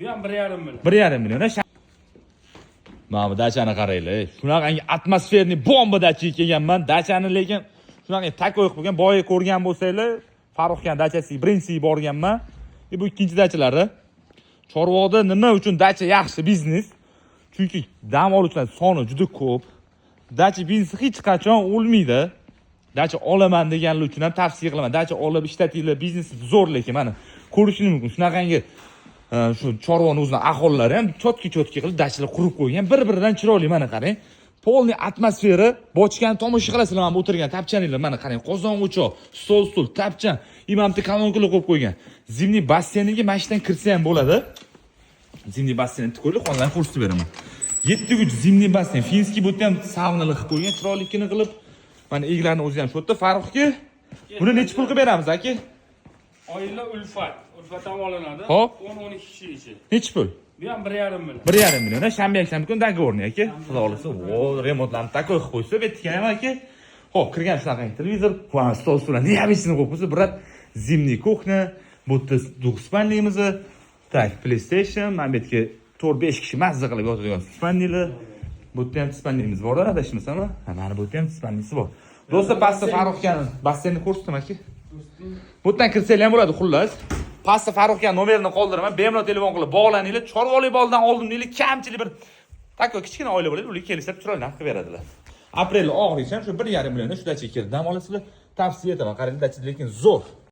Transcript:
Bu ham 1,5 million. 1,5 million. Mana bu dachani qaranglar. Shunaqangi атмосферный bomba dachaga kelganman. Dachani lekin shunaqangi такой qilib qo'ygan. Boya ko'rgan bo'lsanglar, Farruxkan dachasiga birinchisiga borganman. E, bu ikkinchi dachalari. Chorvoqda nima uchun dacha yaxshi biznes? Chunki dam oluvchilar soni juda ko'p. Dacha biznesi hech qachon o'lmaydi. Dacha olaman deganlar uchun ham tavsiya qilaman. Dacha olib ishlatinglar, biznesi zo'r, lekin mana ko'rishingiz mumkin. Shunaqangi shu Chorvoqni o'zini aholilari ham чётки чётки qilib dachalar qurib qo'ygan. Bir-biridan chiroyli, mana qarang. Полный atmosfera, bochkani tomosha qilasizlar, mana bu o'tirgan tapchaninglar, mana qarang, qozon o'choq, stol, stul, tapchan, и mana bitta kolonkalar qo'yib qo'ygan. Зимний basseyniga mana shu yerdan kirsa ham bo'ladi. Зимний basseynni ko'rdik, hozir ko'rsatib beraman. Yetti uch зимний basseyn, финский, bu yerda ham saunalar qilib qo'ygan, chiroylikini qilib. Mana eglarni o'zi ham shu yerda. Farruh aka, buni nechi pul qilib beramiz, aka? Oila Ulfat. Ulfat ham olinadi. Hop. 10-12 kishi ichi. Nechi pul? Bu ham 1,5 million. 1,5 million, shanba, yakshanba kuni договорный, aka. Xudo xohlasa, o, remontlarni такой qilib qo'ysa, bu yerga ham, aka. Xo'p, kirgan shunaqangi televizor, va stol, stullar необычный qo'yib qo'ysa, брат, зимний кухня, bu yerda двухспальный miz, так, PlayStation, mana bu yerga 4-5 kishi mazza qilib yotadigan спальный lar. Bu yerda ham спальный miz bor, adashmasam. Ha, mana bu yerda ham спальный si bor. Do'stlar, pastda Farruxkan basseynni ko'rsatdim, aka. Bu yerdan kirsanglar ham bo'ladi, xullas. Pastda Farruxkan nomerini qoldiraman. Bemalol telefon qilib bog'laninglar. Chorvoqlik boldan oldim deylik, kamchilik bir такой kichkina oila bo'ladi, ular kelishib chiroyli narx qilib beradilar. Aprel oxirigacha ham shu 1,5 millionda shu dachaga kelib dam olasizlar. Tavsiya etaman. Qarang, dacha lekin zo'r.